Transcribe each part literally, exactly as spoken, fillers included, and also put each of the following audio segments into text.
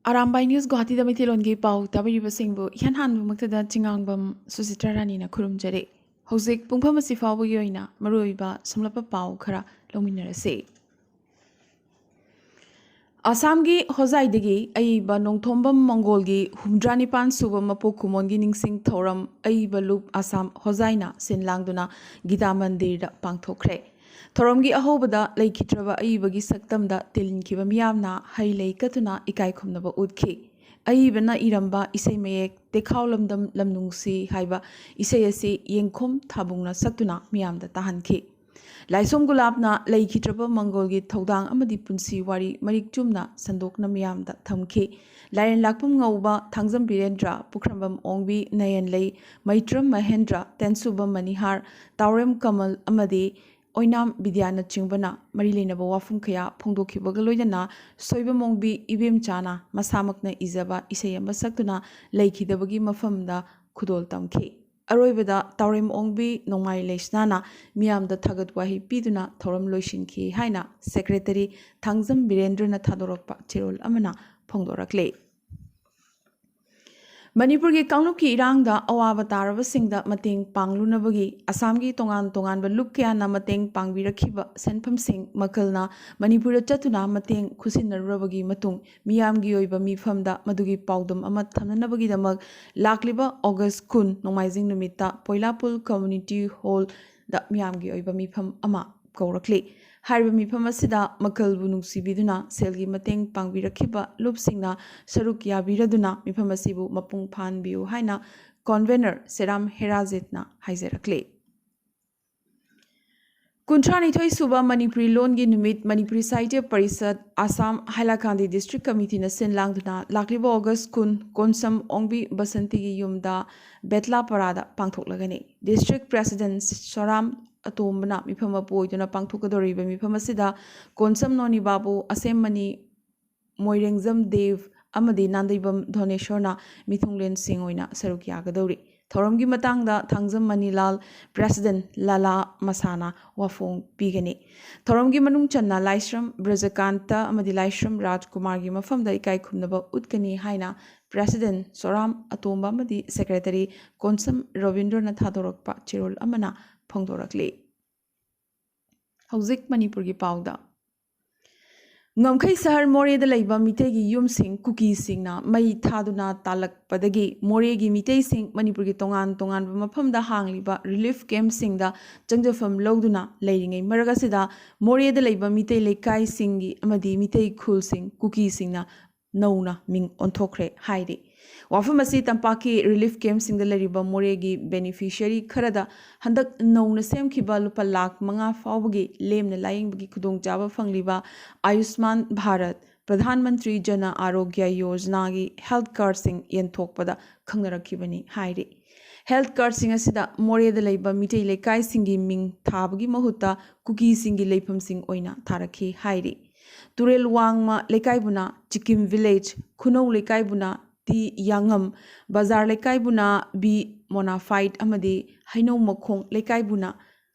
Arambai news ꯒꯨꯋꯥꯍꯥꯇꯤꯗ ꯃꯩꯇꯩꯂꯣꯟꯒꯤ ꯄꯥꯎ ꯇꯥꯕꯤꯔꯤꯕꯁꯤꯡꯕꯨ ꯏꯍꯥꯟ ꯍꯥꯟꯕꯃꯛꯇꯗ ꯆꯤꯉꯥꯡꯕꯝ ꯁꯨꯆꯤꯇ꯭ꯔꯥ ꯔꯥꯅꯤꯅ ꯈꯨꯔꯨꯝꯖꯔꯤ꯫ ꯍꯧꯖꯤꯛ ꯄꯨꯡꯐꯝ ꯑꯁꯤ ꯐꯥꯎꯕꯒꯤ ꯑꯣꯏꯅ ꯃꯔꯨꯑꯣꯏꯕ ꯁꯝꯂꯞꯄ ꯄꯥꯎ ꯈꯔ ꯂꯧꯃꯤꯟꯅꯔꯁꯤ꯫ ꯑꯁꯥꯝꯒꯤ ꯍꯣꯖꯥꯏꯗꯒꯤ ꯑꯏꯕ ꯅꯣꯡꯊꯣꯝꯕꯝ ꯃꯪꯒꯣꯜꯒꯤ ꯍꯨꯝꯗ꯭ꯔꯥ ꯅꯤꯄꯥꯟ ꯁꯨꯕ ꯃꯄꯣꯛ ꯀꯨꯝꯑꯣꯟꯒꯤ ꯅꯤꯡꯁꯤꯡ ꯊꯧꯔꯝ ꯑꯏꯕ ꯂꯨꯞ ꯑꯁꯥꯝ ꯍꯣꯖꯥꯏꯅ ꯁꯤꯟ ꯂꯥꯡꯗꯨꯅ ꯒꯤꯇꯥ ꯃꯟꯗꯤꯔꯗ ꯄꯥꯡꯊꯣꯛꯈ꯭ꯔꯦ꯫ ꯊꯧꯔꯝꯒꯤ ꯑꯍꯧꯕꯗ ꯂꯩꯈꯤꯗ꯭ꯔꯕ ꯑꯏꯕꯒꯤ ꯁꯛꯇꯝꯗ ꯇꯤꯜꯍꯟꯈꯤꯕ ꯃꯤꯌꯥꯝꯅ ꯍꯩ ꯂꯩ ꯀꯠꯇꯨꯅ ꯏꯀꯥꯏ ꯈꯨꯝꯅꯕ ꯎꯠꯈꯤ꯫ ꯑꯏꯕꯅ ꯏꯔꯝꯕ ꯏꯁꯩ ꯃꯌꯦꯛ ꯇꯦꯈꯥꯎ ꯂꯝꯗꯝ ꯂꯝꯅꯨꯡꯁꯤ ꯍꯥꯏꯕ ꯏꯁꯩ ꯑꯁꯤ ꯌꯦꯡꯈꯣꯝ ꯊꯥꯕꯨꯡꯅ ꯁꯛꯇꯨꯅ ꯃꯤꯌꯥꯝꯗ ꯇꯥꯍꯟꯈꯤ꯫ ꯂꯥꯏꯁꯣꯝ ꯒꯨꯂꯥꯞꯅ ꯂꯩꯈꯤꯗ꯭ꯔꯕ ꯃꯪꯒꯣꯜꯒꯤ ꯊꯧꯗꯥꯡ ꯑꯃꯗꯤ ꯄꯨꯟꯁꯤ ꯋꯥꯔꯤ ꯃꯔꯤꯛ ꯆꯨꯝꯅ ꯁꯟꯗꯣꯛꯅ ꯃꯤꯌꯥꯝꯗ ꯊꯝꯈꯤ꯫ ꯂꯥꯏꯔꯦꯟ ꯂꯥꯛꯄꯝ ꯉꯧꯕ, ꯊꯥꯡꯖꯝ ꯕꯤꯔꯦꯟꯗ꯭ꯔ, ꯄꯨꯈ꯭ꯔꯝꯕꯝ ꯑꯣꯡꯕꯤ, ꯅꯌꯟꯂꯩ, ꯃꯩꯇ꯭ꯔꯝ ꯃꯍꯦꯟꯗ꯭ꯔ, ꯇꯦꯟꯁꯨꯕꯝ ꯃꯅꯤꯍꯥꯔ, ꯇꯥꯎꯔꯦꯝ ꯀꯃꯜ ꯑꯃꯗꯤ ꯑꯣꯏꯅꯥꯝ ꯕꯤꯗ꯭ꯌꯥꯅꯆꯤꯡꯕꯅ ꯃꯔꯤ ꯂꯩꯅꯕ ꯋꯥꯐꯝ ꯀꯌꯥ ꯐꯣꯡꯗꯣꯛꯈꯤꯕꯒ ꯂꯣꯏꯅꯅ ꯁꯣꯏꯕꯝ ꯑꯣꯡꯕꯤ ꯏꯕꯦꯝꯆꯥꯅ ꯃꯁꯥꯃꯛꯅ ꯏꯖꯕ ꯏꯁꯩ ꯑꯃ ꯁꯛꯇꯨꯅ ꯂꯩꯈꯤꯗꯕꯒꯤ ꯃꯐꯝꯗ ꯈꯨꯗꯣꯜ ꯇꯝꯈꯤ꯫ ꯑꯔꯣꯏꯕꯗ ꯇꯥꯎꯔꯦꯝ ꯑꯣꯡꯕꯤ ꯅꯣꯡꯃꯥꯏ ꯂꯩꯁꯅꯥꯅ ꯃꯤꯌꯥꯝꯗ ꯊꯥꯒꯠ ꯋꯥꯍꯩ ꯄꯤꯗꯨꯅ ꯊꯧꯔꯝ ꯂꯣꯏꯁꯤꯟꯈꯤ ꯍꯥꯏꯅ ꯁꯦꯀ꯭ꯔꯦꯇꯔꯤ ꯊꯥꯡꯖꯝ ꯕꯤꯔꯦꯟꯗ꯭ꯔꯅ ꯊꯥꯗꯣꯔꯛꯄ ꯆꯦꯔꯣꯜ ꯑꯃꯅ ꯐꯣꯡꯗꯣꯔꯛꯂꯤ꯫ ꯃꯅꯤꯄꯨꯔꯒꯤ ꯀꯥꯡꯂꯨꯞꯀꯤ ꯏꯔꯥꯡꯗ ꯑꯋꯥꯕ ꯇꯥꯔꯕꯁꯤꯡꯗ ꯃꯇꯦꯡ ꯄꯥꯡꯂꯨꯅꯕꯒꯤ ꯑꯁꯥꯝꯒꯤ ꯇꯣꯉꯥꯟ ꯇꯣꯉꯥꯟꯕ ꯂꯨꯞ ꯀꯌꯥꯅ ꯃꯇꯦꯡ ꯄꯥꯡꯕꯤꯔꯛꯈꯤꯕ ꯁꯦꯟꯐꯝꯁꯤꯡ ꯃꯀꯜꯅ ꯃꯅꯤꯄꯨꯔꯗ ꯆꯠꯇꯨꯅ ꯃꯇꯦꯡ ꯈꯨꯠꯁꯤꯟꯅꯔꯨꯔꯕꯒꯤ ꯃꯇꯨꯡ ꯃꯤꯌꯥꯝꯒꯤ ꯑꯣꯏꯕ ꯃꯤꯐꯝꯗ ꯃꯗꯨꯒꯤ ꯄꯥꯎꯗꯝ ꯑꯃ ꯊꯝꯅꯅꯕꯒꯤꯗꯃꯛ ꯂꯥꯛꯂꯤꯕ ꯑꯣꯒꯁ ꯀꯨꯟ ꯅꯣꯡꯃꯥꯏꯖꯤꯡ ꯅꯨꯃꯤꯠꯇ ꯄꯣꯏꯂꯥꯄꯨꯜ ꯀꯝꯃ꯭ꯌꯨꯅꯤꯇꯤ ꯍꯣꯜꯗ ꯃꯤꯌꯥꯝꯒꯤ ꯑꯣꯏꯕ ꯃꯤꯐꯝ ꯑꯃ ꯀꯧꯔꯛꯂꯤ꯫ ꯍꯥꯏꯔꯤꯕ ꯃꯤꯐꯝ ꯑꯁꯤꯗ ꯃꯀꯜꯕꯨ ꯅꯨꯡꯁꯤꯕꯤꯗꯨꯅ ꯁꯦꯜꯒꯤ ꯃꯇꯦꯡ ꯄꯥꯡꯕꯤꯔꯛꯈꯤꯕ ꯂꯨꯞꯁꯤꯡꯅ ꯁꯔꯨꯛ ꯌꯥꯕꯤꯔꯗꯨꯅ ꯃꯤꯐꯝ ꯑꯁꯤꯕꯨ ꯃꯄꯨꯡ ꯐꯥꯍꯟꯕꯤꯌꯨ ꯍꯥꯏꯅ ꯀꯣꯟꯚꯦꯅꯔ ꯁꯦꯔꯥꯝ ꯍꯦꯔꯥꯖꯦꯠꯅ ꯍꯥꯏꯖꯔꯛꯂꯤ꯫ ꯀꯨꯟꯊ꯭ꯔꯥꯅꯤꯊꯣꯏ ꯁꯨꯕ ꯃꯅꯤꯄꯨꯔꯤ ꯂꯣꯟꯒꯤ ꯅꯨꯃꯤꯠ ꯃꯅꯤꯄꯨꯔꯤ ꯁꯥꯍꯤꯇ꯭ꯌ ꯄꯔꯤꯁꯠ ꯑꯁꯥꯝ ꯍꯥꯏꯂꯥꯀꯥꯟꯗꯤ ꯗꯤꯁꯇ꯭ꯔꯤꯛ ꯀꯃꯤꯇꯤꯅ ꯁꯤꯟ ꯂꯥꯡꯗꯨꯅ ꯂꯥꯛꯂꯤꯕ ꯑꯣꯒꯁ ꯀꯨꯟ ꯀꯣꯟꯁꯝ ꯑꯣꯡꯕꯤ ꯕꯁꯟꯇꯤꯒꯤ ꯌꯨꯝꯗ ꯕꯦꯠꯂꯥꯄꯔꯥꯗ ꯄꯥꯡꯊꯣꯛꯂꯒꯅꯤ꯫ ꯗꯤꯁꯇ꯭ꯔꯤꯛ ꯄ꯭ꯔꯦꯁꯤꯗꯦꯟꯠ ꯁꯣꯔꯥꯝ ꯑꯇꯣꯝꯕꯅ ꯃꯤꯐꯝ ꯃꯄꯨ ꯑꯣꯏꯗꯨꯅ ꯄꯥꯡꯊꯣꯛꯀꯗꯧꯔꯤꯕ ꯃꯤꯐꯝ ꯑꯁꯤꯗ ꯀꯣꯟꯁꯝ ꯅꯣꯅꯤ ꯕꯥꯕꯨ, ꯑꯁꯦꯝꯃꯅꯤ ꯃꯣꯏꯔꯦꯡꯖꯝ ꯗꯦꯕ ꯑꯃꯗꯤ ꯅꯥꯟꯗꯩꯕꯝ ꯙꯣꯅꯦꯁꯣꯔꯅ ꯃꯤꯊꯨꯡꯂꯦꯟꯁꯤꯡ ꯑꯣꯏꯅ ꯁꯔꯨꯛ ꯌꯥꯒꯗꯧꯔꯤ꯫ ꯊꯧꯔꯝꯒꯤ ꯃꯇꯥꯡꯗ ꯊꯥꯡꯖꯝ ꯃꯅꯤꯂꯥꯜ, ꯄ꯭ꯔꯦꯁꯤꯗꯦꯟ ꯂꯥꯂꯥ ꯃꯁꯥꯅ ꯋꯥꯐꯣꯡ ꯄꯤꯒꯅꯤ꯫ ꯊꯧꯔꯝꯒꯤ ꯃꯅꯨꯡ ꯆꯟꯅ ꯂꯥꯏꯁ꯭ꯔꯝ ꯕ꯭ꯔꯖꯀꯥꯟꯇ ꯑꯃꯗꯤ ꯂꯥꯏꯁ꯭ꯔꯝ ꯔꯥꯖꯀꯨꯃꯥꯔꯒꯤ ꯃꯐꯝꯗ ꯏꯀꯥꯏ ꯈꯨꯝꯅꯕ ꯎꯠꯀꯅꯤ ꯍꯥꯏꯅ ꯄ꯭ꯔꯦꯁꯤꯗꯦꯟ ꯁꯣꯔꯥꯝ ꯑꯇꯣꯝꯕ ꯑꯃꯗꯤ ꯁꯦꯀ꯭ꯔꯦꯇꯔꯤ ꯀꯣꯟꯁꯝ ꯔꯕꯤꯟꯗ꯭ꯔꯅ ꯊꯥꯗꯣꯔꯛꯄ ꯆꯦꯔꯣꯜ ꯑꯃꯅ ꯐꯣꯡꯗꯣꯔꯛꯂꯤ꯫ ꯍꯧꯖꯤꯛ ꯃꯅꯤꯄꯨꯔꯒꯤ ꯄꯥꯎꯗ꯫ ꯉꯝꯈꯩ ꯁꯍꯔ ꯃꯣꯔꯦꯗ ꯂꯩꯕ ꯃꯤꯇꯩꯒꯤ ꯌꯨꯝꯁꯤꯡ ꯀꯨꯀꯤꯁꯤꯡꯅ ꯃꯩ ꯊꯥꯗꯨꯅ ꯇꯥꯜꯂꯛꯄꯗꯒꯤ ꯃꯣꯔꯦꯒꯤ ꯃꯤꯇꯩꯁꯤꯡ ꯃꯅꯤꯄꯨꯔꯒꯤ ꯇꯣꯉꯥꯟ ꯇꯣꯉꯥꯟꯕ ꯃꯐꯝꯗ ꯍꯥꯡꯂꯤꯕ ꯔꯤꯂꯤꯐ ꯀꯦꯝꯞꯁꯤꯡꯗ ꯆꯪꯖꯐꯝ ꯂꯧꯗꯨꯅ ꯂꯩꯔꯤꯉꯩ ꯃꯔꯛ ꯑꯁꯤꯗ ꯃꯣꯔꯦꯗ ꯂꯩꯕ ꯃꯤꯇꯩ ꯂꯩꯀꯥꯏꯁꯤꯡꯒꯤ ꯑꯃꯗꯤ ꯃꯤꯇꯩ ꯈꯨꯜꯁꯤꯡ ꯀꯨꯀꯤꯁꯤꯡꯅ ꯅꯧꯅ ꯃꯤꯡ ꯑꯣꯟꯊꯣꯛꯈ꯭ꯔꯦ ꯍꯥꯏꯔꯤ꯫ ꯋꯥꯐꯝ ꯑꯁꯤ ꯇꯝꯄꯥꯛꯀꯤ ꯔꯤꯂꯤꯐ ꯀꯦꯝꯞꯁꯤꯡꯗ ꯂꯩꯔꯤꯕ ꯃꯣꯔꯦꯒꯤ ꯕꯦꯅꯤꯐꯤꯁꯤꯌꯔꯤ ꯈꯔꯗ ꯍꯟꯗꯛ ꯅꯧꯅ ꯁꯦꯝꯈꯤꯕ ꯂꯨꯄꯥ ꯂꯥꯈ ꯃꯉꯥ ꯐꯥꯎꯕꯒꯤ ꯂꯦꯝꯅ ꯂꯥꯌꯦꯡꯕꯒꯤ ꯈꯨꯗꯣꯡꯆꯥꯕ ꯐꯪꯂꯤꯕ ꯑꯌꯨꯁꯃꯥꯟ ꯚꯥꯔꯠ, ꯄ꯭ꯔꯙꯥꯟ ꯃꯟꯇ꯭ꯔꯤ ꯖꯅ ꯑꯥꯔꯣꯒ꯭ꯌ ꯌꯣꯖꯅꯥꯒꯤ ꯍꯦꯜꯊ ꯀꯥꯔꯗꯁꯤꯡ ꯌꯦꯟꯊꯣꯛꯄꯗ ꯈꯪꯅꯔꯛꯈꯤꯕꯅꯤ ꯍꯥꯏꯔꯤ꯫ ꯍꯦꯜꯊ ꯀꯥꯔꯗꯁꯤꯡ ꯑꯁꯤꯗ ꯃꯣꯔꯦꯗ ꯂꯩꯕ ꯃꯤꯇꯩ ꯂꯩꯀꯥꯏꯁꯤꯡꯒꯤ ꯃꯤꯡ ꯊꯥꯕꯒꯤ ꯃꯍꯨꯠꯇ ꯀꯨꯀꯤꯁꯤꯡꯒꯤ ꯂꯩꯐꯝꯁꯤꯡ ꯑꯣꯏꯅ ꯊꯥꯔꯛꯈꯤ ꯍꯥꯏꯔꯤ꯫ ꯇꯨꯔꯦꯜ ꯋꯥꯡꯃ ꯂꯩꯀꯥꯏꯕꯨꯅ ꯆꯤꯀꯤꯝ ꯚꯤꯂꯦꯖ, ꯈꯨꯅꯧ ꯂꯩꯀꯥꯏꯕꯨꯅ ꯇꯤ ꯌꯥꯉꯝ, ꯕꯖꯥꯔ ꯂꯩꯀꯥꯏꯕꯨꯅ ꯕꯤ ꯃꯣꯅꯥꯐꯥꯏꯠ ꯑꯃꯗꯤ ꯍꯩꯅꯧ ꯃꯈꯣꯡ ꯂꯩꯀꯥꯏꯕꯨꯅ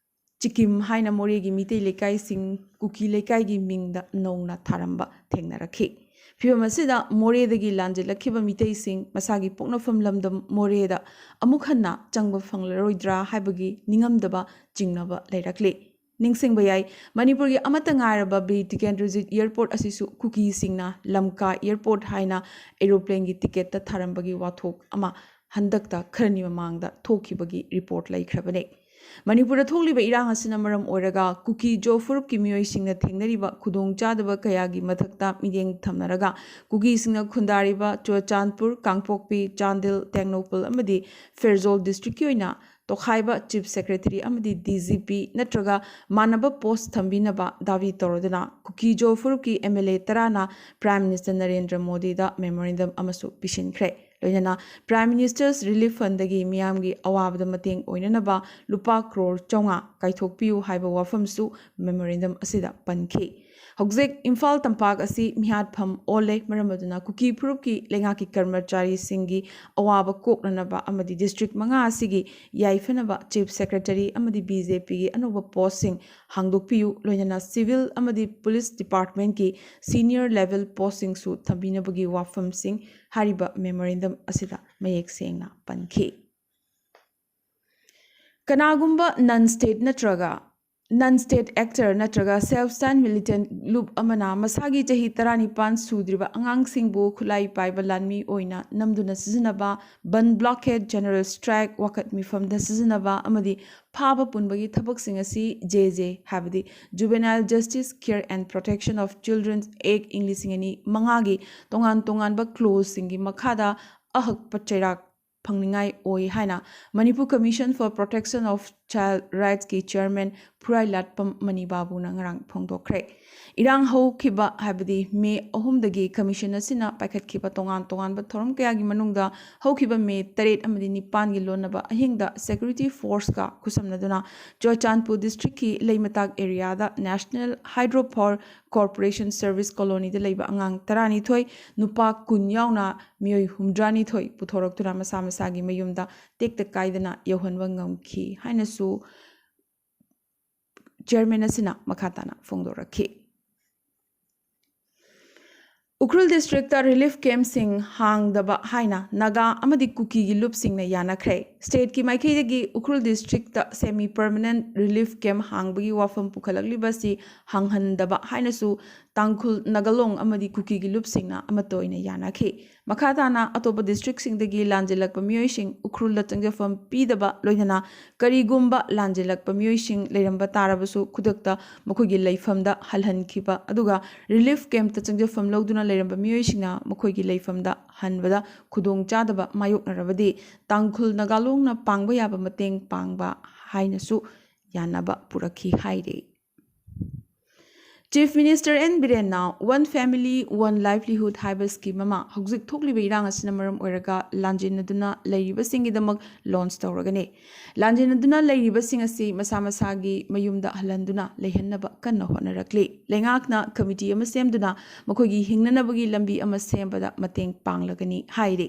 ꯆꯤꯀꯤꯝ ꯍꯥꯏꯅ ꯃꯣꯔꯦꯒꯤ ꯃꯤꯇꯩ ꯂꯩꯀꯥꯏꯁꯤꯡ ꯀꯨꯀꯤ ꯂꯩꯀꯥꯏꯒꯤ ꯃꯤꯡꯗ ꯅꯧꯅ ꯊꯥꯔꯝꯕ ꯊꯦꯡꯅꯔꯛꯈꯤ꯫ ꯐꯤꯚꯝ ꯑꯁꯤꯗ ꯃꯣꯔꯦꯗꯒꯤ ꯂꯥꯟꯖꯦꯜꯂꯛꯈꯤꯕ ꯃꯤꯇꯩꯁꯤꯡ ꯃꯁꯥꯒꯤ ꯄꯣꯛꯅꯐꯝ ꯂꯝꯗꯝ ꯃꯣꯔꯦꯗ ꯑꯃꯨꯛ ꯍꯟꯅ ꯆꯪꯕ ꯐꯪꯂꯔꯣꯏꯗ꯭ꯔꯥ ꯍꯥꯏꯕꯒꯤ ꯅꯤꯡꯉꯝꯗꯕ ꯆꯤꯡꯅꯕ ꯂꯩꯔꯛꯂꯤ꯫ ꯅꯤꯡꯁꯤꯡꯕ ꯌꯥꯏ, ꯃꯅꯤꯄꯨꯔꯒꯤ ꯑꯃꯠꯇ ꯉꯥꯏꯔꯕ ꯕꯤꯔ ꯇꯤꯀꯦꯟꯗ꯭ꯔꯖꯤꯠ ꯑꯦꯌꯔꯄꯣꯔꯠ ꯑꯁꯤꯁꯨ ꯀꯨꯀꯤꯁꯤꯡꯅ ꯂꯝꯀꯥ ꯑꯦꯌꯔꯄꯣꯔꯠ ꯍꯥꯏꯅ ꯑꯦꯔꯣꯄ꯭ꯂꯦꯟꯒꯤ ꯇꯤꯀꯦꯠꯇ ꯊꯥꯔꯝꯕꯒꯤ ꯋꯥꯊꯣꯛ ꯑꯃ ꯍꯟꯗꯛꯇ ꯈꯔꯅꯤ ꯃꯃꯥꯡꯗ ꯊꯣꯛꯈꯤꯕꯒꯤ ꯔꯤꯄꯣꯔꯠ ꯂꯩꯈ꯭ꯔꯕꯅꯤ꯫ ꯃꯅꯤꯄꯨꯔꯗ ꯊꯣꯛꯂꯤꯕ ꯏꯔꯥꯡ ꯑꯁꯤꯅ ꯃꯔꯝ ꯑꯣꯏꯔꯒ ꯀꯨꯀꯤ ꯖꯣ ꯐꯨꯔꯨꯞꯀꯤ ꯃꯤꯑꯣꯏꯁꯤꯡꯅ ꯊꯦꯡꯅꯔꯤꯕ ꯈꯨꯗꯣꯡꯆꯥꯗꯕ ꯀꯌꯥꯒꯤ ꯃꯊꯛꯇ ꯃꯤꯠꯌꯦꯡ ꯊꯝꯅꯔꯒ ꯀꯨꯀꯤꯁꯤꯡꯅ ꯈꯨꯟꯗꯥꯔꯤꯕ ꯆꯨꯔꯆꯥꯟꯄꯨꯔ, ꯀꯥꯡꯄꯣꯛꯄꯤ, ꯆꯥꯟꯗꯦꯜ, ꯇꯦꯡꯅꯧꯄꯜ ꯑꯃꯗꯤ ꯐꯦꯔꯖꯣꯜ ꯗꯤꯁꯇ꯭ꯔꯤꯛꯀꯤ ꯑꯣꯏꯅ ꯇꯣꯈꯥꯏꯕ ꯆꯤꯐ ꯁꯦꯀ꯭ꯔꯦꯇꯔꯤ ꯑꯃꯗꯤ ꯗꯤ ꯖꯤ ꯄꯤ ꯅꯠꯇ꯭ꯔꯒ ꯃꯥꯟꯅꯕ ꯄꯣꯁ ꯊꯝꯕꯤꯅꯕ ꯗꯥꯕꯤ ꯇꯧꯔꯗꯨꯅ ꯀꯨꯀꯤ ꯖꯣ ꯐꯨꯔꯨꯞꯀꯤ ꯑꯦꯝ ꯑꯦꯜ ꯑꯦ ꯇꯔꯥꯅ ꯄ꯭ꯔꯥꯏꯝ ꯃꯤꯅꯤꯁꯇꯔ ꯅꯔꯦꯟꯗ꯭ꯔ ꯃꯣꯗꯤꯗ ꯃꯦꯃꯣꯔꯦꯟꯗꯝ ꯑꯃꯁꯨ ꯄꯤꯁꯤꯟꯈ꯭ꯔꯦ꯫ ꯂꯣꯏꯅꯅ ꯄ꯭ꯔꯥꯏꯝ ꯃꯤꯅꯤꯁꯇꯔꯁ ꯔꯤꯂꯤꯐ ꯐꯟꯗꯒꯤ ꯃꯤꯌꯥꯝꯒꯤ ꯑꯋꯥꯕꯗ ꯃꯇꯦꯡ ꯑꯣꯏꯅꯅꯕ ꯂꯨꯄꯥ ꯀ꯭ꯔꯣꯔ ꯆꯥꯝꯃꯉꯥ ꯀꯥꯏꯊꯣꯛꯄꯤꯌꯨ ꯍꯥꯏꯕ ꯋꯥꯐꯝꯁꯨ ꯃꯦꯃꯣꯔꯦꯟꯗꯝ ꯑꯁꯤꯗ ꯄꯟꯈꯤ꯫ ꯍꯧꯖꯤꯛ ꯏꯝꯐꯥꯜ ꯇꯝꯄꯥꯛ ꯑꯁꯤ ꯃꯤꯍꯥꯠꯐꯝ ꯑꯣꯜꯂꯦ꯫ ꯃꯔꯝ ꯑꯗꯨꯅ ꯀꯨꯀꯤ ꯐꯨꯔꯨꯞꯀꯤ ꯂꯩꯉꯥꯛꯀꯤ ꯀꯔꯃꯆꯥꯔꯤꯁꯤꯡꯒꯤ ꯑꯋꯥꯕ ꯀꯣꯛꯅꯅꯕ ꯑꯃꯗꯤ ꯗꯤꯁꯇ꯭ꯔꯤꯛ ꯃꯉꯥ ꯑꯁꯤꯒꯤ ꯌꯥꯏꯐꯅꯕ ꯆꯤꯐ ꯁꯦꯀ꯭ꯔꯦꯇꯔꯤ ꯑꯃꯗꯤ ꯕꯤ ꯖꯦ ꯄꯤꯒꯤ ꯑꯅꯧꯕ ꯄꯣꯁꯁꯤꯡ ꯍꯥꯡꯗꯣꯛꯄꯤꯌꯨ, ꯂꯣꯏꯅꯅ ꯁꯤꯚꯤꯜ ꯑꯃꯗꯤ ꯄꯨꯂꯤꯁ ꯗꯤꯄꯥꯔꯠꯃꯦꯟꯠꯀꯤ ꯁꯤꯅꯤꯌꯔ ꯂꯦꯚꯦꯜ ꯄꯣꯁꯁꯤꯡꯁꯨ ꯊꯝꯕꯤꯅꯕꯒꯤ ꯋꯥꯐꯝꯁꯤꯡ ꯍꯥꯏꯔꯤꯕ ꯃꯦꯃꯣꯔꯦꯟꯗꯝ ꯑꯁꯤꯗ ꯃꯌꯦꯛ ꯁꯦꯡꯅ ꯄꯟꯈꯤ꯫ ꯀꯅꯥꯒꯨꯝꯕ ꯅꯟ ꯁ꯭ꯇꯦꯠ ꯅꯠꯇ꯭ꯔꯒ ꯅꯟ ꯁ꯭ꯇꯦꯠ ꯑꯦꯛꯇꯔ ꯅꯠꯇ꯭ꯔꯒ ꯁꯦꯜꯐ ꯁ꯭ꯇꯥꯏꯜ ꯃꯤꯂꯤꯇꯦꯟꯠ ꯂꯨꯞ ꯑꯃꯅ ꯃꯁꯥꯒꯤ ꯆꯍꯤ ꯇꯔꯥꯅꯤꯄꯥꯟ ꯁꯨꯗ꯭ꯔꯤꯕ ꯑꯉꯥꯡꯁꯤꯡꯕꯨ ꯈꯨꯠꯂꯥꯏ ꯄꯥꯏꯕ ꯂꯥꯟꯃꯤ ꯑꯣꯏꯅ ꯅꯝꯗꯨꯅ ꯁꯤꯖꯤꯟꯅꯕ, ꯕꯟ ꯕ꯭ꯂꯣꯀꯦꯗ, ꯖꯦꯅꯔꯦꯜ ꯁ꯭ꯇ꯭ꯔꯥꯏꯛ, ꯋꯥꯀꯠ ꯃꯤꯐꯝꯗ ꯁꯤꯖꯤꯟꯅꯕ ꯑꯃꯗꯤ ꯐꯥꯕ ꯄꯨꯟꯕꯒꯤ ꯊꯕꯛꯁꯤꯡ ꯑꯁꯤ ꯖꯦ ꯖꯦ, ꯍꯥꯏꯕꯗꯤ Juvenile Justice Care and Protection of Children Act, ꯏꯪ ꯂꯤꯁꯤꯡ ꯑꯅꯤ ꯃꯉꯥꯒꯤ ꯇꯣꯉꯥꯟ ꯇꯣꯉꯥꯟꯕ ꯀ꯭ꯂꯣꯖꯁꯤꯡꯒꯤ ꯃꯈꯥꯗ ꯑꯍꯛꯄ ꯆꯩꯔꯥꯛ ꯐꯪꯅꯤꯡꯉꯥꯏ ꯑꯣꯏ ꯍꯥꯏꯅ Manipur Commission for Protection of Child Rightsꯀꯤ ꯆꯤꯌꯔꯃꯦꯟ ꯐꯨꯔꯥꯏꯂꯥꯠꯄꯝ ꯃꯅꯤ ꯕꯥꯕꯨꯅ ꯉꯔꯥꯡ ꯐꯣꯡꯗꯣꯛꯈ꯭ꯔꯦ꯫ ꯏꯔꯥꯡ ꯍꯧꯈꯤꯕ, ꯍꯥꯏꯕꯗꯤ ꯃꯦ ꯑꯍꯨꯝꯗꯒꯤ ꯀꯃꯤꯁꯟ ꯑꯁꯤꯅ ꯄꯥꯏꯈꯠꯈꯤꯕ ꯇꯣꯉꯥꯟ ꯇꯣꯉꯥꯟꯕ ꯊꯧꯔꯝ ꯀꯌꯥꯒꯤ ꯃꯅꯨꯡꯗ ꯍꯧꯈꯤꯕ ꯃꯦ ꯇꯔꯦꯠ ꯑꯃꯗꯤ ꯅꯤꯄꯥꯟꯒꯤ ꯂꯣꯟꯅꯕ ꯑꯍꯤꯡꯗ ꯁꯦꯀ꯭ꯌꯨꯔꯤꯇꯤ ꯐꯣꯔꯁꯀ ꯈꯨꯠꯁꯝꯅꯗꯨꯅ ꯆꯨꯔꯆꯥꯟꯄꯨꯔ ꯗꯤꯁꯇ꯭ꯔꯤꯛꯀꯤ ꯂꯩꯃꯇꯥꯛ ꯑꯦꯔꯤꯌꯥꯗ National Hydro Power Corporation Service Colonyꯗ ꯂꯩꯕ ꯑꯉꯥꯡ ꯇꯔꯥꯅꯤꯊꯣꯏ, ꯅꯨꯄꯥ ꯀꯨꯟ ꯌꯥꯎꯅ ꯃꯤꯑꯣꯏ ꯍꯨꯝꯗ꯭ꯔꯥꯅꯤꯊꯣꯏ ꯄꯨꯊꯣꯔꯛꯇꯨꯅ ꯃꯁꯥ ꯃꯁꯥꯒꯤ ꯃꯌꯨꯝꯗ ꯇꯦꯛꯇ ꯀꯥꯏꯗꯅ ꯌꯧꯍꯟꯕ ꯉꯝꯈꯤ ꯍꯥꯏꯅꯁꯨ ꯆꯤꯌꯔꯃꯦꯟ ꯑꯁꯤꯅ ꯃꯈꯥ ꯇꯥꯅ ꯐꯣꯡꯗꯣꯔꯛꯈꯤ꯫ ꯎꯈ꯭ꯔꯨꯜ ꯗꯤꯁꯇ꯭ꯔꯤꯛꯇ ꯔꯤꯂꯤꯐ ꯀꯦꯝꯞꯁꯤꯡ ꯍꯥꯡꯗꯕ ꯍꯥꯏꯅ ꯅꯥꯒꯥ ꯑꯃꯗꯤ ꯀꯨꯀꯤꯒꯤ ꯂꯨꯞꯁꯤꯡꯅ ꯌꯥꯅꯈ꯭ꯔꯦ꯫ ꯁ꯭ꯇꯦꯠꯀꯤ ꯃꯥꯏꯀꯩꯗꯒꯤ Ukhrul district semi permanent relief camp ꯍꯥꯡꯕꯒꯤ ꯋꯥꯐꯝ ꯄꯨꯈꯠꯂꯛꯂꯤꯕ ꯑꯁꯤ ꯍꯥꯡꯍꯟꯗꯕ ꯍꯥꯏꯅꯁꯨ ꯇꯥꯡꯈꯨꯜ, ꯅꯥꯒꯥꯂꯣꯡ ꯑꯃꯗꯤ ꯀꯨꯀꯤꯒꯤ ꯂꯨꯞꯁꯤꯡꯅ ꯑꯃꯠꯇ ꯑꯣꯏꯅ ꯌꯥꯅꯈꯤ꯫ ꯃꯈꯥ ꯇꯥꯅ ꯑꯇꯣꯞꯄ ꯗꯤꯁꯇ꯭ꯔꯤꯛꯁꯤꯡꯗꯒꯤ ꯂꯥꯟꯖꯦꯜꯂꯛꯄ ꯃꯤꯑꯣꯏꯁꯤꯡ ꯎꯈ꯭ꯔꯨꯜꯗ ꯆꯪꯖꯐꯝ ꯄꯤꯗꯕ, ꯂꯣꯏꯅꯅ ꯀꯔꯤꯒꯨꯝꯕ ꯂꯥꯟꯖꯦꯜꯂꯛꯄ ꯃꯤꯑꯣꯏꯁꯤꯡ ꯂꯩꯔꯝꯕ ꯇꯥꯔꯕꯁꯨ ꯈꯨꯗꯛꯇ ꯃꯈꯣꯏꯒꯤ ꯂꯩꯐꯝꯗ ꯍꯜꯍꯟꯈꯤꯕ, ꯑꯗꯨꯒ ꯔꯤꯂꯤꯐ ꯀꯦꯝꯞꯇ ꯆꯪꯖꯐꯝ ꯂꯧꯗꯨꯅ ꯂꯩꯔꯝꯕ ꯃꯤꯑꯣꯏꯁꯤꯡꯅ ꯃꯈꯣꯏꯒꯤ ꯂꯩꯐꯝꯗ ꯍꯟꯕꯗ ꯈꯨꯗꯣꯡꯆꯥꯗꯕ ꯃꯥꯌꯣꯛꯅꯔꯕꯗꯤ ꯇꯥꯡꯈꯨꯜ ꯅꯥꯒꯥꯂꯣꯡꯅ ꯄꯥꯡꯕ ꯌꯥꯕ ꯃꯇꯦꯡ ꯄꯥꯡꯕ ꯍꯥꯏꯅꯁꯨ ꯌꯥꯅꯕ ꯄꯨꯔꯛꯈꯤ ꯍꯥꯏꯔꯤ꯫ Chief Minister N Birenna One Family One Livelihood ꯍꯥꯏꯕ scheme ꯑꯃ ꯍꯧꯖꯤꯛ ꯊꯣꯛꯂꯤꯕ ꯏꯔꯥꯡ ꯑꯁꯤꯅ ꯃꯔꯝ ꯑꯣꯏꯔꯒ ꯂꯥꯟꯖꯦꯟꯅꯗꯨꯅ ꯂꯩꯔꯤꯕꯁꯤꯡꯒꯤꯗꯃꯛ launch ꯇꯧꯔꯒꯅꯤ꯫ ꯂꯥꯟꯖꯦꯟꯅꯗꯨꯅ ꯂꯩꯔꯤꯕꯁꯤꯡ ꯑꯁꯤ ꯃꯁꯥ ꯃꯁꯥꯒꯤ ꯃꯌꯨꯝꯗ ꯍꯜꯍꯟꯗꯨꯅ ꯂꯩꯍꯟꯅꯕ ꯀꯟꯅ ꯍꯣꯠꯅꯔꯛꯂꯤ꯫ ꯂꯩꯉꯥꯛꯅ committee ꯑꯃ ꯁꯦꯝꯗꯨꯅ ꯃꯈꯣꯏꯒꯤ ꯍꯤꯡꯅꯅꯕꯒꯤ ꯂꯝꯕꯤ ꯑꯃ ꯁꯦꯝꯕꯗ ꯃꯇꯦꯡ ꯄꯥꯡꯂꯒꯅꯤ ꯍꯥꯏꯔꯤ꯫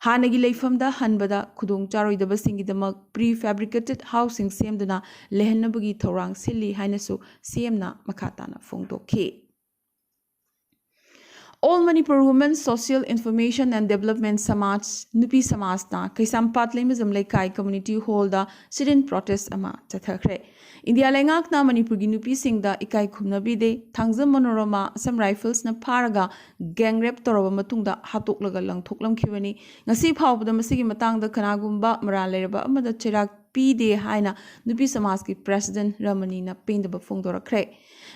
ꯍꯥꯟꯅꯒꯤ ꯂꯩꯐꯝꯗ ꯍꯟꯕꯗ ꯈꯨꯗꯣꯡ ꯆꯥꯔꯣꯏꯗꯕꯁꯤꯡꯒꯤꯗꯃꯛ pre fabricated housing ꯁꯦꯝꯗꯨꯅ ꯂꯩꯍꯟꯅꯕꯒꯤ ꯊꯧꯔꯥꯡ ꯁꯤꯜꯂꯤ ꯍꯥꯏꯅꯁꯨ CMꯅ ꯃꯈꯥ ꯇꯥꯅ ꯐꯣꯡꯗꯣꯛꯈꯤ꯫ All Manipur Women Social Information and Development ꯁꯃꯥꯖ, ꯅꯨꯄꯤ ꯁꯃꯥꯖꯅ ꯀꯩꯁꯥꯝꯄꯥꯠ ꯂꯩꯃꯖꯝ ꯂꯩꯀꯥꯏ community hallꯗ sit-in protest ꯑꯃ ꯆꯠꯊꯈ꯭ꯔꯦ꯫ ꯏꯟꯗꯤꯌꯥ ꯂꯩꯉꯥꯛꯅ ꯃꯅꯤꯄꯨꯔꯒꯤ ꯅꯨꯄꯤꯁꯤꯡꯗ ꯏꯀꯥꯏ ꯈꯨꯝꯅꯕꯤꯗꯦ, ꯊꯥꯡꯖꯝ ꯃꯅꯣꯔꯃꯥ Assam Riflesꯅ ꯐꯥꯔꯒ gang rape ꯇꯧꯔꯕ ꯃꯇꯨꯡꯗ ꯍꯥꯠꯇꯣꯛꯂꯒ ꯂꯪꯊꯣꯛꯂꯝꯈꯤꯕꯅꯤ꯫ ꯉꯁꯤ ꯐꯥꯎꯕꯗ ꯃꯁꯤꯒꯤ ꯃꯇꯥꯡꯗ ꯀꯅꯥꯒꯨꯝꯕ ꯃꯔꯥꯜ ꯂꯩꯔꯕ ꯑꯃꯗ ꯆꯩꯔꯥꯛ ꯄꯤꯗꯦ ꯍꯥꯏꯅ ꯅꯨꯄꯤ ꯁꯃꯥꯖꯀꯤ president ꯔꯃꯅꯤꯅ ꯄꯦꯟꯗꯕ ꯐꯣꯡꯗꯣꯔꯛꯈ꯭ꯔꯦ꯫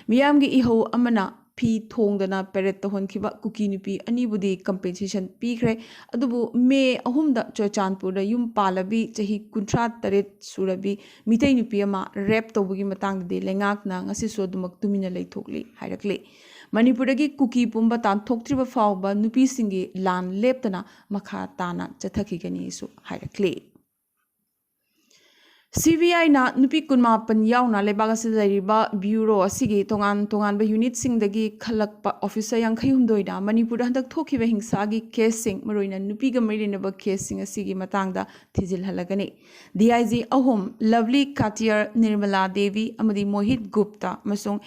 ꯃꯤꯌꯥꯝꯒꯤ ꯏꯍꯧ ꯑꯃꯅ ꯐꯤ ꯊꯣꯡꯗꯅ parade ꯇꯧꯍꯟꯈꯤꯕ ꯀꯨꯀꯤ ꯅꯨꯄꯤ ꯑꯅꯤꯕꯨꯗꯤ compensation ꯄꯤꯈ꯭ꯔꯦ꯫ ꯑꯗꯨꯕꯨ ꯃꯦ ꯑꯍꯨꯝꯗ ꯆꯨꯔꯆꯥꯟꯄꯨꯔꯗ ꯌꯨꯝ ꯄꯥꯜꯂꯕꯤ ꯆꯍꯤ ꯀꯨꯟꯊ꯭ꯔꯥ ꯇꯔꯦꯠ ꯁꯨꯔꯕꯤ ꯃꯤꯇꯩ ꯅꯨꯄꯤ ꯑꯃ rape ꯇꯧꯕꯒꯤ ꯃꯇꯥꯡꯗꯗꯤ ꯂꯩꯉꯥꯛꯅ ꯉꯁꯤꯁꯨ ꯑꯗꯨꯃꯛ ꯇꯨꯃꯤꯟꯅ ꯂꯩꯊꯣꯛꯂꯤ ꯍꯥꯏꯔꯛꯂꯤ꯫ ꯃꯅꯤꯄꯨꯔꯗꯒꯤ ꯀꯨꯀꯤ ꯄꯨꯝꯕ ꯇꯥꯟꯊꯣꯛꯇ꯭ꯔꯤꯕ ꯐꯥꯎꯕ ꯅꯨꯄꯤꯁꯤꯡꯒꯤ ꯂꯥꯟ ꯂꯦꯞꯇꯅ ꯃꯈꯥ ꯇꯥꯅ ꯆꯠꯊꯈꯤꯒꯅꯤꯁꯨ ꯍꯥꯏꯔꯛꯂꯤ꯫ CBIꯅ ꯅꯨꯄꯤ ꯀꯨꯟꯃꯥꯄꯟ ꯌꯥꯎꯅ ꯂꯩꯕꯥꯛ ꯑꯁꯤꯗ ꯂꯩꯔꯤꯕ bureau ꯑꯁꯤꯒꯤ ꯇꯣꯉꯥꯟ ꯇꯣꯉꯥꯟꯕ unitꯁꯤꯡꯗꯒꯤ ꯈꯜꯂꯛꯄ officer ꯌꯥꯡꯈꯩ ꯍꯨꯝꯗꯣꯏꯅ ꯃꯅꯤꯄꯨꯔꯗ ꯍꯟꯗꯛ ꯊꯣꯛꯈꯤꯕ ꯍꯤꯡꯁꯥꯒꯤ caseꯁꯤꯡ, ꯃꯔꯨꯑꯣꯏꯅ ꯅꯨꯄꯤꯒ ꯃꯔꯤ ꯂꯩꯅꯕ caseꯁꯤꯡ ꯑꯁꯤꯒꯤ ꯃꯇꯥꯡꯗ ꯊꯤꯖꯤꯜꯍꯜꯂꯒꯅꯤ꯫ DIG ꯑꯍꯨꯝ, ꯂꯚꯂꯤ ꯀꯥꯇꯤꯌꯥꯔ, ꯅꯤꯔꯃꯂꯥ ꯗꯦꯕꯤ ꯑꯃꯗꯤ ꯃꯣꯍꯤꯠ ꯒꯨꯞꯇꯥ ꯑꯃꯁꯨꯡ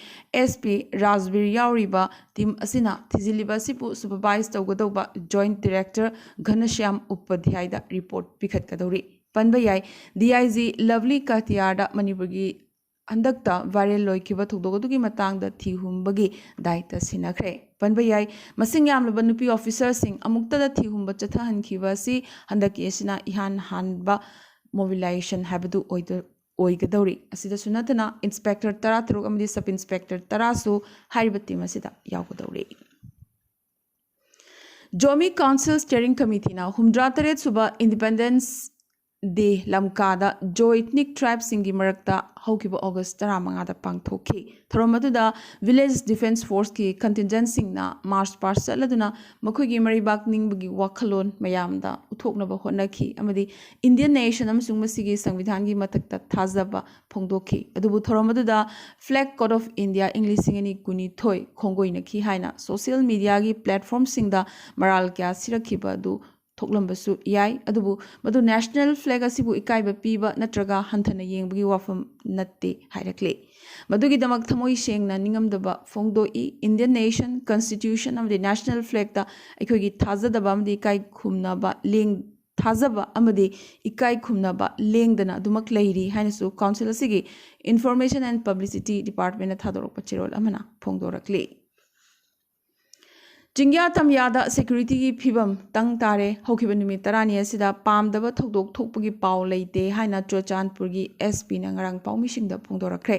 SP ꯔꯥꯖꯕꯤꯔ ꯌꯥꯎꯔꯤꯕ team ꯑꯁꯤꯅ ꯊꯤꯖꯤꯜꯂꯤꯕ ꯑꯁꯤꯕꯨ supervise ꯇꯧꯒꯗꯧꯕ Joint Director ꯘꯅꯁ꯭ꯌꯥꯝ ꯎꯄꯥꯙ꯭ꯌꯥꯌꯗ report ꯄꯤꯈꯠꯀꯗꯧꯔꯤ꯫ ꯄꯟꯕ ꯌꯥꯏ, DIG ꯂꯚꯂꯤ ꯀꯥꯇꯤꯌꯥꯔꯗ ꯃꯅꯤꯄꯨꯔꯒꯤ ꯍꯟꯗꯛꯇ viral ꯑꯣꯏꯈꯤꯕ ꯊꯧꯗꯣꯛ ꯑꯗꯨꯒꯤ ꯃꯇꯥꯡꯗ ꯊꯤ ꯍꯨꯝꯕꯒꯤ ꯗꯥꯏꯇ ꯁꯤꯟꯅꯈ꯭ꯔꯦ꯫ ꯄꯟꯕ ꯌꯥꯏ, ꯃꯁꯤꯡ ꯌꯥꯝꯂꯕ ꯅꯨꯄꯤ officerꯁꯤꯡ ꯑꯃꯨꯛꯇꯗ ꯊꯤ ꯍꯨꯝꯕ ꯆꯠꯊꯍꯟꯈꯤꯕ ꯑꯁꯤ ꯍꯟꯗꯛꯀꯤ ꯑꯁꯤꯅ ꯏꯍꯥꯟ ꯍꯥꯟꯕ mobilization ꯍꯥꯏꯕꯗꯨ ꯑꯣꯏꯗ-, ꯑꯣꯏꯒꯗꯧꯔꯤ꯫ ꯑꯁꯤꯗꯁꯨ ꯅꯠꯇꯅ inspector ꯇꯔꯥꯇꯔꯨꯛ ꯑꯃꯗꯤ sub inspector ꯇꯔꯥꯁꯨ ꯍꯥꯏꯔꯤꯕ team ꯑꯁꯤꯗ ꯌꯥꯎꯒꯗꯧꯔꯤ꯫ Zomi Council Steering Committeeꯅ ꯍꯨꯝꯗ꯭ꯔꯥ ꯇꯔꯦꯠ ꯁꯨꯕ Independence ꯗꯦ ꯂꯝꯀꯥꯗ ꯖꯣ ꯏꯊꯅꯤꯛ ꯇ꯭ꯔꯥꯏꯕꯁꯤꯡꯒꯤ ꯃꯔꯛꯇ ꯍꯧꯈꯤꯕ ꯑꯣꯒꯁ ꯇꯔꯥꯃꯉꯥꯗ ꯄꯥꯡꯊꯣꯛꯈꯤ꯫ ꯊꯧꯔꯝ ꯑꯗꯨꯗ ꯚꯤꯂꯦꯖ ꯗꯤꯐꯦꯟꯁ ꯐꯣꯔꯁꯀꯤ ꯀꯟꯇꯤꯟꯖꯦꯟꯁꯤꯡꯅ ꯃꯥꯔꯆ ꯄꯥꯁ ꯆꯠꯂꯗꯨꯅ ꯃꯈꯣꯏꯒꯤ ꯃꯔꯩꯕꯥꯛ ꯅꯤꯡꯕꯒꯤ ꯋꯥꯈꯜꯂꯣꯟ ꯃꯌꯥꯝꯗ ꯎꯠꯊꯣꯛꯅꯕ ꯍꯣꯠꯅꯈꯤ ꯑꯃꯗꯤ ꯏꯟꯗꯤꯌꯟ ꯅꯦꯁꯟ ꯑꯃꯁꯨꯡ ꯃꯁꯤꯒꯤ ꯁꯪꯕꯤꯙꯥꯟꯒꯤ ꯃꯊꯛꯇ ꯊꯥꯖꯕ ꯐꯣꯡꯗꯣꯛꯈꯤ꯫ ꯑꯗꯨꯕꯨ ꯊꯧꯔꯝ ꯑꯗꯨꯗ Flag Code of India ꯏꯪ ꯂꯤꯁꯤꯡ ꯑꯅꯤ ꯀꯨꯟꯅꯤꯊꯣꯏ ꯈꯣꯡꯒꯣꯏꯅꯈꯤ ꯍꯥꯏꯅ ꯁꯣꯁꯤꯌꯦꯜ ꯃꯤꯗꯤꯌꯥꯒꯤ ꯄ꯭ꯂꯦꯠꯐꯣꯔꯝꯁꯤꯡꯗ ꯃꯔꯥꯜ ꯀꯌꯥ ꯁꯤꯔꯛꯈꯤꯕ ꯑꯗꯨ ꯊꯣꯛꯂꯝꯕꯁꯨ ꯌꯥꯏ, ꯑꯗꯨꯕꯨ ꯃꯗꯨ ꯅꯦꯁꯅꯦꯜ ꯐ꯭ꯂꯦꯒ ꯑꯁꯤꯕꯨ ꯏꯀꯥꯏꯕ ꯄꯤꯕ ꯅꯠꯇ꯭ꯔꯒ ꯍꯟꯊꯅ ꯌꯦꯡꯕꯒꯤ ꯋꯥꯐꯝ ꯅꯠꯇꯦ ꯍꯥꯏꯔꯛꯂꯤ꯫ ꯃꯗꯨꯒꯤꯗꯃꯛ ꯊꯃꯣꯏ ꯁꯦꯡꯅ ꯅꯤꯡꯉꯝꯗꯕ ꯐꯣꯡꯗꯣꯛꯏ꯫ ꯏꯟꯗꯤꯌꯟ ꯅꯦꯁꯟ, ꯀꯟꯁꯇꯤꯇ꯭ꯌꯨꯁꯟ ꯑꯃꯗꯤ ꯅꯦꯁꯅꯦꯜ ꯐ꯭ꯂꯦꯒꯇ ꯑꯩꯈꯣꯏꯒꯤ ꯊꯥꯖꯗꯕ ꯑꯃꯗꯤ ꯏꯀꯥꯏ ꯈꯨꯝꯅꯕ ꯂꯦꯡ ꯊꯥꯖꯕ ꯑꯃꯗꯤ ꯏꯀꯥꯏ ꯈꯨꯝꯅꯕ ꯂꯦꯡꯗꯅ ꯑꯗꯨꯃꯛ ꯂꯩꯔꯤ ꯍꯥꯏꯅꯁꯨ ꯀꯥꯎꯟꯁꯤꯜ ꯑꯁꯤꯒꯤ ꯏꯟꯐꯣꯔꯃꯦꯁꯟ ꯑꯦꯟ ꯄꯕ꯭ꯂꯤꯁꯤꯇꯤ ꯗꯤꯄꯥꯔꯠꯃꯦꯟꯅ ꯊꯥꯗꯣꯔꯛꯄ ꯆꯦꯔꯣꯜ ꯑꯃꯅ ꯐꯣꯡꯗꯣꯔꯛꯂꯤ꯫ ꯆꯤꯡꯌꯥ ꯇꯝꯌꯥꯗ ꯁꯦꯀ꯭ꯌꯨꯔꯤꯇꯤꯒꯤ ꯐꯤꯕꯝ ꯇꯪ ꯇꯥꯔꯦ꯫ ꯍꯧꯈꯤꯕ ꯅꯨꯃꯤꯠ ꯇꯔꯥꯅꯤ ꯑꯁꯤꯗ ꯄꯥꯝꯗꯕ ꯊꯧꯗꯣꯛ ꯊꯣꯛꯄꯒꯤ ꯄꯥꯎ ꯂꯩꯇꯦ ꯍꯥꯏꯅ ꯆꯨꯔꯆꯥꯟꯄꯨꯔꯒꯤ ꯑꯦꯁ ꯄꯤꯅ ꯉꯔꯥꯡ ꯄꯥꯎꯃꯤꯁꯤꯡꯗ ꯐꯣꯡꯗꯣꯔꯛꯈ꯭ꯔꯦ꯫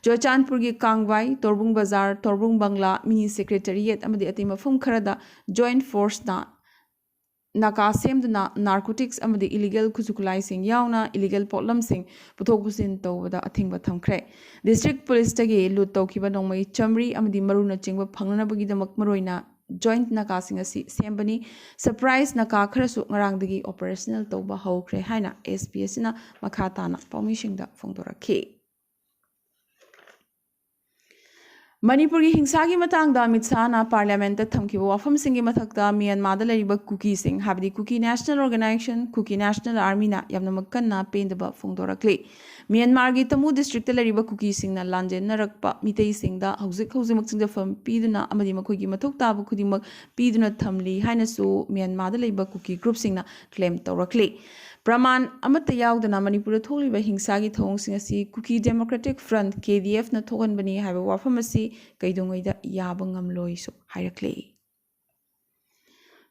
ꯆꯨꯔꯆꯥꯟꯄꯨꯔꯒꯤ ꯀꯥꯡꯕꯥꯏ, ꯇꯣꯔꯕꯨꯡ ꯕꯖꯥꯔ, ꯇꯣꯔꯕꯨꯡ ꯕꯪꯂꯥ, ꯃꯤꯅꯤ ꯁꯦꯀ꯭ꯔꯦꯇꯔꯤꯌꯦꯠ ꯑꯃꯗꯤ ꯑꯇꯩ ꯃꯐꯝ ꯈꯔꯗ ꯖꯣꯏꯟꯠ ꯐꯣꯔꯁꯅ ꯅꯥꯀꯥ ꯁꯦꯝꯗꯨꯅ ꯅꯥꯔꯀꯣꯇꯤꯛꯁ ꯑꯃꯗꯤ ꯏꯂꯤꯒꯦꯜ ꯈꯨꯠꯁꯨ ꯈꯨꯠꯂꯥꯏꯁꯤꯡ ꯌꯥꯎꯅ ꯏꯂꯤꯒꯦꯜ ꯄꯣꯠꯂꯝꯁꯤꯡ ꯄꯨꯊꯣꯛ ꯄꯨꯁꯤꯟ ꯇꯧꯕꯗ ꯑꯊꯤꯡꯕ ꯊꯝꯈ꯭ꯔꯦ꯫ ꯗꯤꯁꯇ꯭ꯔꯤꯛ ꯄꯨꯂꯤꯁꯇꯒꯤ ꯂꯨꯠ ꯇꯧꯈꯤꯕ ꯅꯣꯡꯃꯩ ꯆꯥꯃꯔꯤ ꯑꯃꯗꯤ ꯃꯔꯨꯅꯆꯤꯡꯕ ꯐꯪꯅꯅꯕꯒꯤꯗꯃꯛ ꯃꯔꯨꯑꯣꯏꯅ ꯖꯣꯏꯟꯠ ꯅꯥꯀꯥꯁꯤꯡ ꯑꯁꯤ ꯁꯦꯝꯕꯅꯤ꯫ ꯁꯔꯄ꯭ꯔꯥꯏꯖ ꯅꯥꯀꯥ ꯈꯔꯁꯨ ꯉꯔꯥꯡꯗꯒꯤ ꯑꯣꯄꯔꯦꯁꯅꯦꯜ ꯇꯧꯕ ꯍꯧꯈ꯭ꯔꯦ ꯍꯥꯏꯅ ꯑꯦꯁ ꯄꯤ ꯑꯁꯤꯅ ꯃꯈꯥ ꯇꯥꯅ ꯄꯥꯎꯃꯤꯁꯤꯡꯗ ꯐꯣꯡꯗꯣꯔꯛꯈꯤ꯫ ꯃꯅꯤꯄꯨꯔꯒꯤ ꯍꯤꯡꯁꯥꯒꯤ ꯃꯇꯥꯡꯗ ꯑꯃꯤꯠ ꯁꯥꯍꯅ ꯄꯥꯔꯂꯤꯌꯥꯃꯦꯟꯠꯇ ꯊꯝꯈꯤꯕ ꯋꯥꯐꯝꯁꯤꯡꯒꯤ ꯃꯊꯛꯇ ꯃ꯭ꯌꯥꯟꯃꯥꯔꯗ ꯂꯩꯔꯤꯕ ꯀꯨꯀꯤꯁꯤꯡ, ꯍꯥꯏꯕꯗꯤ ꯀꯨꯀꯤ ꯅꯦꯁꯅꯦꯜ ꯑꯣꯔꯒꯅꯥꯏꯖꯦꯁꯟ, ꯀꯨꯀꯤ ꯅꯦꯁꯅꯦꯜ ꯑꯥꯔꯃꯤꯅ ꯌꯥꯝꯅꯃꯛ ꯀꯟꯅ ꯄꯦꯟꯗꯕ ꯐꯣꯡꯗꯣꯔꯛꯂꯤ꯫ ꯃ꯭ꯌꯥꯟꯃꯥꯔꯒꯤ ꯇꯃꯨ ꯗꯤꯁꯇ꯭ꯔꯤꯛꯇ ꯂꯩꯔꯤꯕ ꯀꯨꯀꯤꯁꯤꯡꯅ ꯂꯥꯟꯖꯦꯟꯅꯔꯛꯄ ꯃꯤꯇꯩꯁꯤꯡꯗ ꯍꯧꯖꯤꯛ ꯍꯧꯖꯤꯛꯃꯛ ꯆꯤꯡꯖꯐꯝ ꯄꯤꯗꯨꯅ ꯑꯃꯗꯤ ꯃꯈꯣꯏꯒꯤ ꯃꯊꯧ ꯇꯥꯕ ꯈꯨꯗꯤꯡꯃꯛ ꯄꯤꯗꯨꯅ ꯊꯝꯂꯤ ꯍꯥꯏꯅꯁꯨ ꯃ꯭ꯌꯥꯟꯃꯥꯔꯗ ꯂꯩꯕ ꯀꯨꯀꯤ ꯒ꯭ꯔꯨꯞꯁꯤꯡꯅ ꯀ꯭ꯂꯦꯝ ꯇꯧꯔꯛꯂꯤ꯫ ꯄ꯭ꯔꯃꯥꯟ ꯑꯃꯠꯇ ꯌꯥꯎꯗꯅ ꯃꯅꯤꯄꯨꯔꯗ ꯊꯣꯛꯂꯤꯕ ꯍꯤꯡꯁꯥꯒꯤ ꯊꯧꯑꯣꯡꯁꯤꯡ ꯑꯁꯤ ꯀꯨꯀꯤ ꯗꯦꯃꯣꯀ꯭ꯔꯦꯇꯤꯛ ꯐ꯭ꯔꯟꯠ, ꯀꯦ ꯗꯤ ꯑꯦꯐꯅ ꯊꯣꯛꯍꯟꯕꯅꯤ ꯍꯥꯏꯕ ꯋꯥꯐꯝ ꯑꯁꯤ ꯀꯩꯗꯧꯉꯩꯗ ꯌꯥꯕ ꯉꯝꯂꯣꯏꯁꯨ ꯍꯥꯏꯔꯛꯂꯤ꯫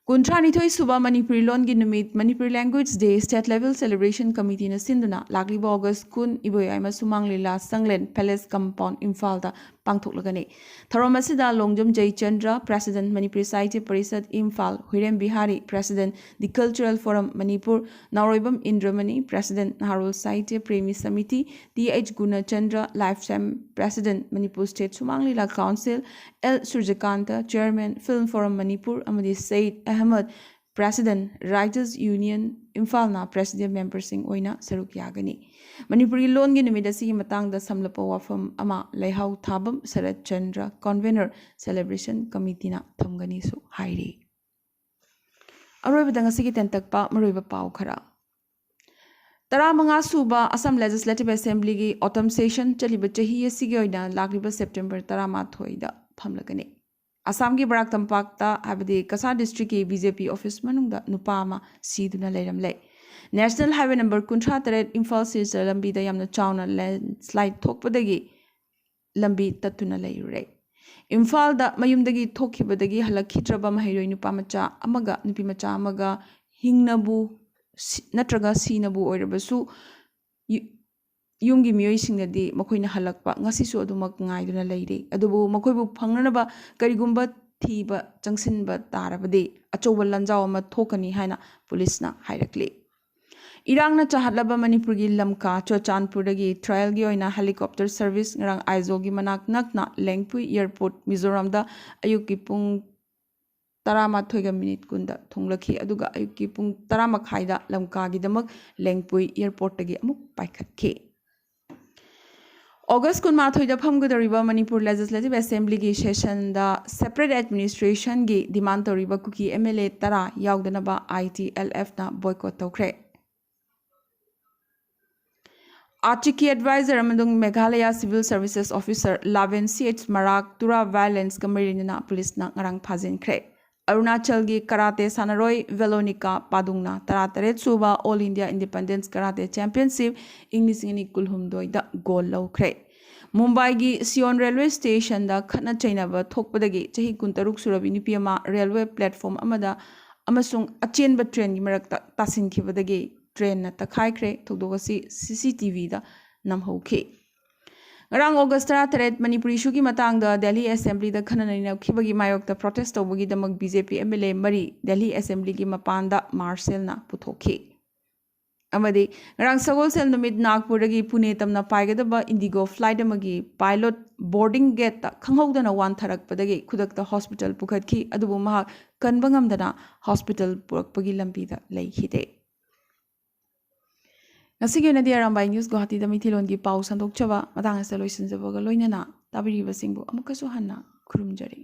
ꯀꯨꯟꯊ꯭ꯔꯥꯅꯤꯊꯣꯏ ꯁꯨꯕ ꯃꯅꯤꯄꯨꯔꯤ ꯂꯣꯟꯒꯤ ꯅꯨꯃꯤꯠ, Manipuri Language Day, State Level Celebration Committeeꯅ ꯁꯤꯟꯗꯨꯅ ꯂꯥꯛꯂꯤꯕ ꯑꯣꯒꯁ ꯀꯨꯟ ꯏꯕꯣꯌꯥꯏꯃ ꯁꯨꯃꯥꯡ ꯂꯤꯂꯥ ꯁꯪꯂꯦꯟ, Palace Compound, ꯏꯝꯐꯥꯜꯗ ꯄꯥꯡꯊꯣꯛꯂꯒꯅꯤ꯫ ꯊꯧꯔꯝ ꯑꯁꯤꯗ Longjam ꯖꯩꯆꯟꯗ꯭ꯔ, President, Manipuri Sahitya Parishad, Imphal, ꯍꯨꯏꯔꯦꯝ Bihari, President, The Cultural Forum, Manipur, ꯅꯥꯎꯔꯣꯏꯕꯝ ꯏꯟꯗ꯭ꯔꯃꯅꯤ, President, Naharol Sahitya Premi Samiti, Th Gunachandra, Lifetime President, Manipur State Sumang Lila Council, L Surjakanta, Chairman, Film Forum Manipur, ꯑꯃꯗꯤ Saeed Ahmed, President, Writers Union, ꯏꯝꯐꯥꯜꯅ President memberꯁꯤꯡ ꯑꯣꯏꯅ ꯁꯔꯨꯛ ꯌꯥꯒꯅꯤ꯫ ꯃꯅꯤꯄꯨꯔꯤ ꯂꯣꯟꯒꯤ ꯅꯨꯃꯤꯠ ꯑꯁꯤꯒꯤ ꯃꯇꯥꯡꯗ ꯁꯝꯂꯞꯄ ꯋꯥꯐꯝ ꯑꯃ ꯂꯩꯍꯥꯎ ꯊꯥꯕꯝ ꯁꯔꯠ ꯆꯟꯗ꯭ꯔ, Convener, Celebration Committeeꯅ ꯊꯝꯒꯅꯤꯁꯨ ꯍꯥꯏꯔꯤ꯫ ꯑꯔꯣꯏꯕꯗ ꯉꯁꯤꯒꯤ ꯇꯦꯟꯇꯛꯄ ꯃꯔꯨꯑꯣꯏꯕ ꯄꯥꯎ ꯈꯔ꯫ ꯇꯔꯥꯃꯉꯥ ꯁꯨꯕ Assam Legislative Assemblyꯒꯤ autumn session ꯆꯠꯂꯤꯕ ꯆꯍꯤ ꯑꯁꯤꯒꯤ ꯑꯣꯏꯅ ꯂꯥꯛꯂꯤꯕ September ꯇꯔꯥꯃꯥꯊꯣꯏꯗ ꯐꯝꯂꯒꯅꯤ꯫ ꯑꯁꯥꯝꯒꯤ ꯕꯔꯥꯛ ꯇꯝꯄꯥꯛꯇ, ꯍꯥꯏꯕꯗꯤ Cachar districtꯀꯤ B J P office ꯃꯅꯨꯡꯗ ꯅꯨꯄꯥ ꯑꯃ ꯁꯤꯗꯨꯅ ꯂꯩꯔꯝꯂꯦ꯫ National Highway number ꯀꯨꯟꯊ꯭ꯔꯥ ꯇꯔꯦꯠ ꯏꯝꯐꯥꯜ ꯁꯤꯜꯆꯔ ꯂꯝꯕꯤꯗ ꯌꯥꯝꯅ ꯆꯥꯎꯅ landslide ꯊꯣꯛꯄꯗꯒꯤ ꯂꯝꯕꯤ ꯇꯠꯇꯨꯅ ꯂꯩꯔꯨꯔꯦ꯫ ꯏꯝꯐꯥꯜꯗ ꯃꯌꯨꯝꯗꯒꯤ ꯊꯣꯛꯈꯤꯕꯗꯒꯤ ꯍꯜꯂꯛꯈꯤꯗ꯭ꯔꯕ ꯃꯍꯩꯔꯣꯏ ꯅꯨꯄꯥ ꯃꯆꯥ ꯑꯃꯒ ꯅꯨꯄꯤ ꯃꯆꯥ ꯑꯃꯒ ꯍꯤꯡꯅꯕꯨ ꯁꯤ-, ꯅꯠꯇ꯭ꯔꯒ ꯁꯤꯅꯕꯨ ꯑꯣꯏꯔꯕꯁꯨ, ꯌꯨ-, ꯌꯨꯝꯒꯤ ꯃꯤꯑꯣꯏꯁꯤꯡꯅꯗꯤ ꯃꯈꯣꯏꯅ ꯍꯜꯂꯛꯄ ꯉꯁꯤꯁꯨ ꯑꯗꯨꯃꯛ ꯉꯥꯏꯗꯨꯅ ꯂꯩꯔꯤ꯫ ꯑꯗꯨꯕꯨ ꯃꯈꯣꯏꯕꯨ ꯐꯪꯅꯅꯕ ꯀꯔꯤꯒꯨꯝꯕ ꯊꯤꯕ ꯆꯪꯁꯤꯟꯕ ꯇꯥꯔꯕꯗꯤ ꯑꯆꯧꯕ ꯂꯥꯟꯖꯥꯎ ꯑꯃ ꯊꯣꯛꯀꯅꯤ ꯍꯥꯏꯅ ꯄꯨꯂꯤꯁꯅ ꯍꯥꯏꯔꯛꯂꯤ꯫ ꯏꯔꯥꯡꯅ ꯆꯥꯍꯠꯂꯕ ꯃꯅꯤꯄꯨꯔꯒꯤ ꯂꯝꯀꯥ ꯆꯨꯔꯆꯥꯟꯄꯨꯔꯗꯒꯤ trialꯒꯤ ꯑꯣꯏꯅ helicopter service ꯉꯔꯥꯡ ꯑꯥꯏꯖꯣꯜꯒꯤ ꯃꯅꯥꯛ ꯅꯛꯅ ꯂꯦꯡꯄꯨꯏ airport, ꯃꯤꯖꯣꯔꯥꯝꯗ ꯑꯌꯨꯛꯀꯤ ꯄꯨꯡ ꯇꯔꯥꯃꯥꯊꯣꯏꯒ minute ꯀꯨꯟꯗ ꯊꯨꯡꯂꯛꯈꯤ, ꯑꯗꯨꯒ ꯑꯌꯨꯛꯀꯤ ꯄꯨꯡ ꯇꯔꯥ ꯃꯈꯥꯏꯗ ꯂꯝꯀꯥꯒꯤꯗꯃꯛ ꯂꯦꯡꯄꯨꯏ airportꯇꯒꯤ ꯑꯃꯨꯛ ꯄꯥꯏꯈꯠꯈꯤ꯫ August ꯀꯨꯟꯃꯥꯊꯣꯏꯗ ꯐꯝꯒꯗꯧꯔꯤꯕ Manipur Legislative Assemblyꯒꯤ sessionꯗ separate administrationꯒꯤ demand ꯇꯧꯔꯤꯕ ꯀꯨꯀꯤ M L A ꯇꯔꯥ ꯌꯥꯎꯗꯅꯕ I T L Fꯅ boycott ꯇꯧꯈ꯭ꯔꯦ꯫ ꯑꯥꯔꯆꯤꯛꯀꯤ advisor ꯑꯃꯁꯨꯡ Meghalaya Civil Services Officer ꯂꯥꯚꯦꯟ C H ꯃꯔꯥꯛ ꯇꯨꯔꯥ violenceꯀ ꯃꯔꯤ ꯂꯩꯅꯅ ꯄꯨꯂꯤꯁꯅ ꯉꯔꯥꯡ ꯐꯥꯖꯤꯟꯈ꯭ꯔꯦ꯫ ꯑꯔꯨꯅꯥꯆꯜꯒꯤ ꯀꯔꯥꯇꯦ ꯁꯥꯟꯅꯔꯣꯏ ꯚꯦꯂꯣꯅꯤꯀꯥ ꯄꯥꯗꯨꯡꯅ ꯇꯔꯥꯇꯔꯦꯠ ꯁꯨꯕ All India Independence Karate Championship ꯏꯪ ꯂꯤꯁꯤꯡ ꯑꯅꯤ ꯀꯨꯟꯍꯨꯝꯗꯣꯏꯗ gold ꯂꯧꯈ꯭ꯔꯦ꯫ ꯃꯨꯝꯕꯥꯏꯒꯤ ꯁꯤꯌꯣꯟ railway stationꯗ ꯈꯠꯅ ꯆꯩꯅꯕ ꯊꯣꯛꯄꯗꯒꯤ ꯆꯍꯤ ꯀꯨꯟꯇꯔꯨꯛ ꯁꯨꯔꯕꯤ ꯅꯨꯄꯤ ꯑꯃ railway platform ꯑꯃꯗ ꯑꯃꯁꯨꯡ ꯑꯆꯦꯟꯕ trainꯒꯤ ꯃꯔꯛꯇ ꯇꯥꯁꯤꯟꯈꯤꯕꯗꯒꯤ trainꯅ ꯇꯛꯈꯥꯏꯈ꯭ꯔꯦ꯫ ꯊꯧꯗꯣꯛ ꯑꯁꯤ C C T Vꯗ ꯅꯝꯍꯧꯈꯤ꯫ ꯉꯔꯥꯡ ꯑꯣꯒꯁ ꯇꯔꯥꯇꯔꯦꯠ ꯃꯅꯤꯄꯨꯔ ꯏꯁꯨꯒꯤ ꯃꯇꯥꯡꯗ ꯗꯦꯜꯂꯤ ꯑꯦꯁꯦꯝꯕ꯭ꯂꯤꯗ ꯈꯟꯅ ꯅꯩꯅꯈꯤꯕꯒꯤ ꯃꯥꯌꯣꯛꯇ ꯄ꯭ꯔꯣꯇꯦꯁ ꯇꯧꯕꯒꯤꯗꯃꯛ B J P M L A ꯃꯔꯤ ꯗꯦꯜꯂꯤ ꯑꯦꯁꯦꯝꯕ꯭ꯂꯤꯒꯤ ꯃꯄꯥꯟꯗ ꯃꯥꯔꯁꯦꯜꯅ ꯄꯨꯊꯣꯛꯈꯤ꯫ ꯑꯃꯗꯤ ꯉꯔꯥꯡ ꯁꯒꯣꯜꯁꯦꯜ ꯅꯨꯃꯤꯠ ꯅꯥꯒꯄꯨꯔꯗꯒꯤ ꯄꯨꯅꯦ ꯇꯝꯅ ꯄꯥꯏꯒꯗꯕ ꯏꯟꯗꯤꯒꯣ ꯐ꯭ꯂꯥꯏꯠ ꯑꯃꯒꯤ ꯄꯥꯏꯂꯣꯠ ꯕꯣꯔꯗꯤꯡ ꯒꯦꯠꯇ ꯈꯪꯍꯧꯗꯅ ꯋꯥꯟꯊꯔꯛꯄꯗꯒꯤ ꯈꯨꯗꯛꯇ ꯍꯣꯁꯄꯤꯇꯥꯜ ꯄꯨꯈꯠꯈꯤ, ꯑꯗꯨꯕꯨ ꯃꯍꯥꯛ ꯀꯟꯕ ꯉꯝꯗꯅ ꯍꯣꯁꯄꯤꯇꯥꯜ ꯄꯨꯔꯛꯄꯒꯤ ꯂꯝꯕꯤꯗ ꯂꯩꯈꯤꯗꯦ꯫ ꯉꯁꯤꯒꯤ ꯑꯣꯏꯅꯗꯤ ꯑꯔꯥꯝꯕꯥꯏ ꯅ꯭ꯌꯨꯁ ꯒꯨꯋꯥꯍꯥꯇꯤꯗ ꯃꯩꯇꯩꯂꯣꯟꯒꯤ ꯄꯥꯎ ꯁꯟꯗꯣꯛꯆꯕ ꯃꯇꯥꯡ ꯑꯁꯤꯗ ꯂꯣꯏꯁꯤꯟꯖꯕꯒ ꯂꯣꯏꯅꯅ ꯇꯥꯕꯤꯔꯤꯕꯁꯤꯡꯕꯨ ꯑꯃꯨꯛꯀꯁꯨ ꯍꯟꯅ ꯈꯨꯔꯨꯝꯖꯔꯤ꯫